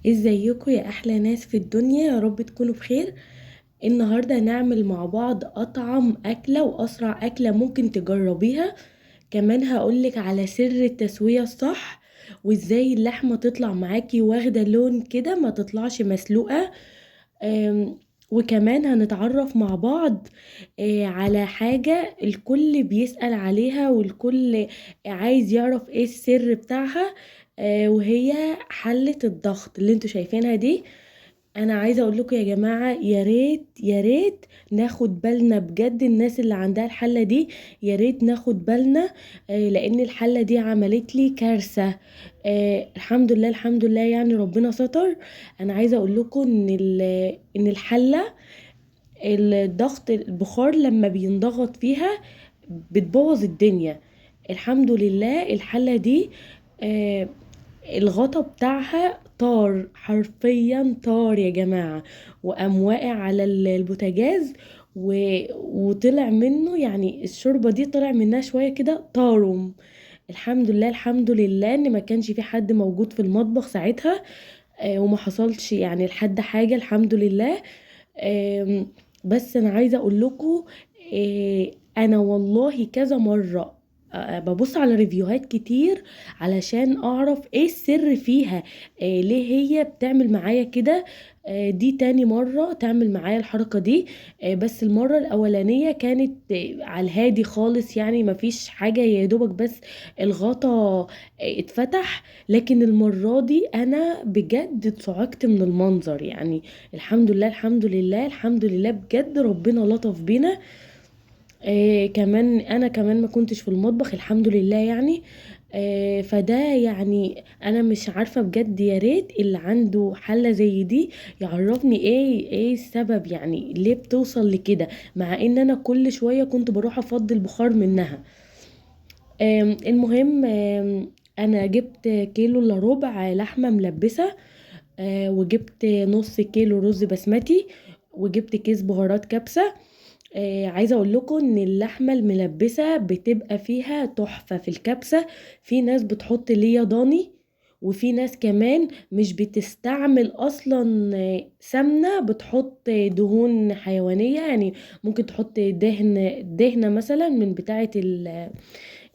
ازيكم يا احلى ناس في الدنيا؟ يا رب تكونوا بخير. النهارده هنعمل مع بعض اطعم اكله واسرع اكله ممكن تجربيها. كمان هقولك على سر التسوية الصح وازاي اللحمة تطلع معاكي واخده لون كده ما تطلعش مسلوقة. وكمان هنتعرف مع بعض على حاجة الكل بيسأل عليها والكل عايز يعرف ايه السر بتاعها، وهي حلة الضغط اللي انتوا شايفينها دي. انا عايزه اقول لكم يا جماعة، يا ريت يا ريت ناخد بالنا بجد، الناس اللي عندها الحلة دي يا ريت ناخد بالنا، لان الحلة دي عملت لي كارثة. الحمد لله الحمد لله، ربنا ستر. انا عايزه اقول لكم ان الحلة الضغط البخار لما بينضغط فيها بتبوظ الدنيا. الحمد لله الحلة دي، الغطا بتاعها طار، حرفيا طار يا جماعة، وقام واقع على البوتاجاز وطلع منه، الشوربة دي طلع منها شوية كده طارم. الحمد لله الحمد لله ان ما كانش في حد موجود في المطبخ ساعتها، وما حصلش لحد حاجة الحمد لله. بس انا عايزة اقول لكم، انا والله كذا مرة، ببص على ريفيوهات كتير علشان اعرف ايه السر فيها، ليه هي بتعمل معايا كده. دي تاني مرة تعمل معايا الحركة دي، بس المرة الاولانية كانت، على الهادي خالص، مفيش حاجة، يا دوبك بس الغطا، اتفتح. لكن المرة دي انا بجد اتصعقت من المنظر، الحمد لله الحمد لله الحمد لله بجد ربنا لطف بينا. انا كمان ما كنتش في المطبخ الحمد لله. فده انا مش عارفة بجد، يا ريت اللي عنده حلة زي دي يعرفني ايه السبب، ليه بتوصل لكده، مع ان انا كل شوية كنت بروح افضي البخار منها. المهم، انا جبت كيلو الا ربع لحمة ملبسة، وجبت نص كيلو رز بسمتي، وجبت كيس بهارات كبسة. عايزة اقول لكم ان اللحمة الملبسة بتبقى فيها تحفة في الكبسة. في ناس بتحط ليا ضاني، وفي ناس كمان مش بتستعمل اصلا، سمنة، بتحط دهون حيوانية، ممكن تحط دهنة مثلا من بتاعة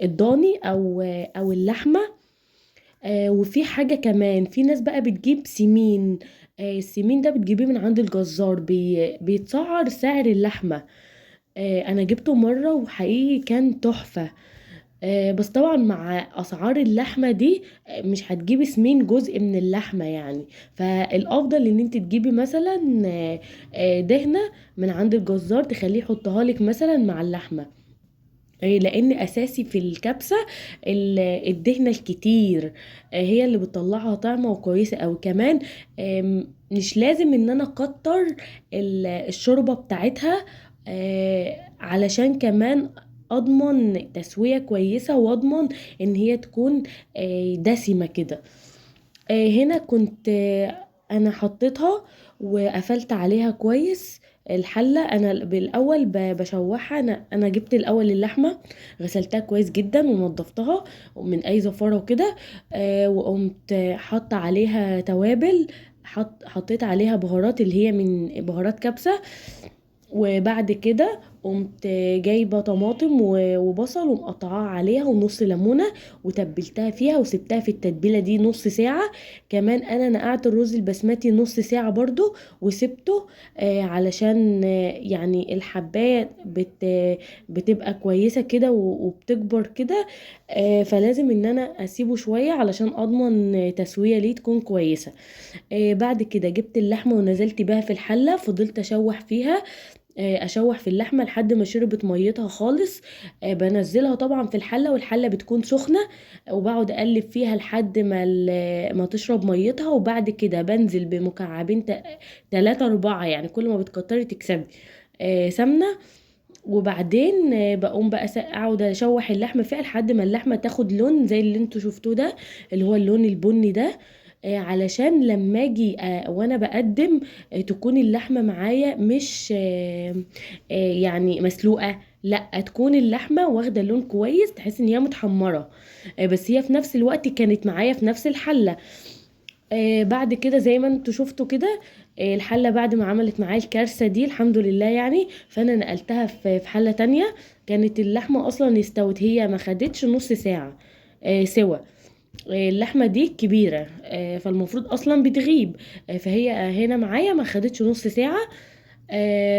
الضاني او اللحمة. وفي حاجة كمان، في ناس بقى بتجيب سمين، السمين ده بتجيبيه من عند الجزار، بيتسعر سعر اللحمة. انا جبته مرة وحقيقي كان تحفة. بس طبعا مع اسعار اللحمة دي، مش هتجيبي سمين جزء من اللحمة فالافضل ان انت تجيبي مثلا، دهنة من عند الجزار تخليه يحطها لك مثلا مع اللحمة، لان اساسي في الكبسة الدهنة الكتير، هي اللي بتطلعها طعمة وكويسة اوي. كمان، مش لازم ان انا اكتر الشوربة بتاعتها، علشان كمان اضمن تسوية كويسة واضمن ان هي تكون، دسمة كده. هنا كنت، انا حطيتها وقفلت عليها كويس الحلة. انا بالاول بشوحها، انا جبت الاول اللحمة غسلتها كويس جدا ونضفتها من اي زفارة وكده، وقمت حاطة عليها توابل، حطيت عليها بهارات اللي هي من بهارات كبسة. وبعد كده قمت جايبة طماطم وبصل ومقطعاها عليها ونص ليمونة وتبلتها فيها وسبتها في التتبيلة دي نص ساعة. كمان انا نقعت الرز البسمتي نص ساعة برضو وسبته، علشان، الحباية بتبقى كويسة كده وبتكبر كده، فلازم ان انا اسيبه شوية علشان اضمن تسوية ليه تكون كويسة. بعد كده جبت اللحمة ونزلت بيها في الحلة، فضلت اشوح فيها، اشوح في اللحمة لحد ما شربت ميتها خالص. بنزلها طبعا في الحلة والحلة بتكون سخنة، وبقعد اقلب فيها لحد ما تشرب ميتها. وبعد كده بنزل بمكعبين 3 4، كل ما بتكتري تكسبي، سمنة. وبعدين، بقوم بقى اقعد اشوح اللحمة فيها لحد ما اللحمة تاخد لون زي اللي انتوا شفتوه ده، اللي هو اللون البني ده، علشان لما اجي، وانا بقدم، تكون اللحمة معايا مش، مسلوقة، لا تكون اللحمة واخدة لون كويس، تحس ان هي متحمرة، بس هي في نفس الوقت كانت معايا في نفس الحلة. بعد كده زي ما انتوا شفتوا كده، الحلة بعد ما عملت معايا الكارثة دي الحمد لله يعني، فانا نقلتها في حله تانية. كانت اللحمة اصلا استوت، هي ما خدتش نص ساعة سوا. اللحمة دي كبيرة، فالمفروض اصلا بتغيب، فهي هنا معايا ما خدتش نص ساعة،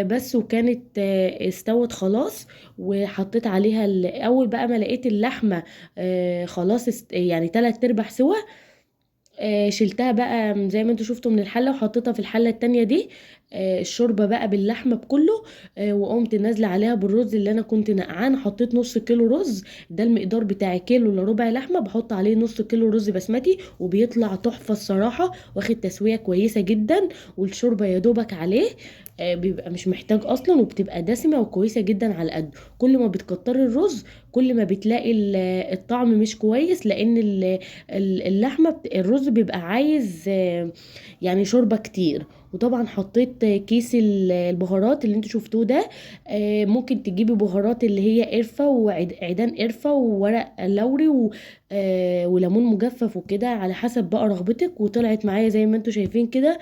بس، وكانت استوت خلاص. وحطيت عليها اول بقى ما لقيت اللحمة، خلاص يعني 3/4 سوا، شلتها بقى زي ما انتوا شفتوا من الحلة وحطيتها في الحلة التانية دي، الشوربة بقى باللحمه بكله، وقمت نازله عليها بالرز اللي انا كنت نقعان. حطيت نص كيلو رز، ده المقدار بتاع كيلو الا ربع لحمه، بحط عليه نص كيلو رز بسمتي وبيطلع تحفة الصراحة، واخد تسويه كويسة جدا، والشوربه يا دوبك عليه، بيبقى مش محتاج اصلا، وبتبقى دسمة وكويسة جدا على قده. كل ما بتكتري الرز كل ما بتلاقي الطعم مش كويس، لان اللحمة الرز بيبقى عايز، شوربة كتير. وطبعا حطيت كيس البهارات اللي انتوا شفتوه ده، ممكن تجيبي بهارات اللي هي قرفه وعيدان قرفه وورق لوري وليمون مجفف وكده على حسب بقى رغبتك. وطلعت معايا زي ما انتوا شايفين كده،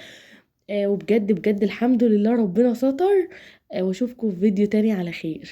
وبجد بجد الحمد لله ربنا ستر. واشوفكم في فيديو تاني على خير.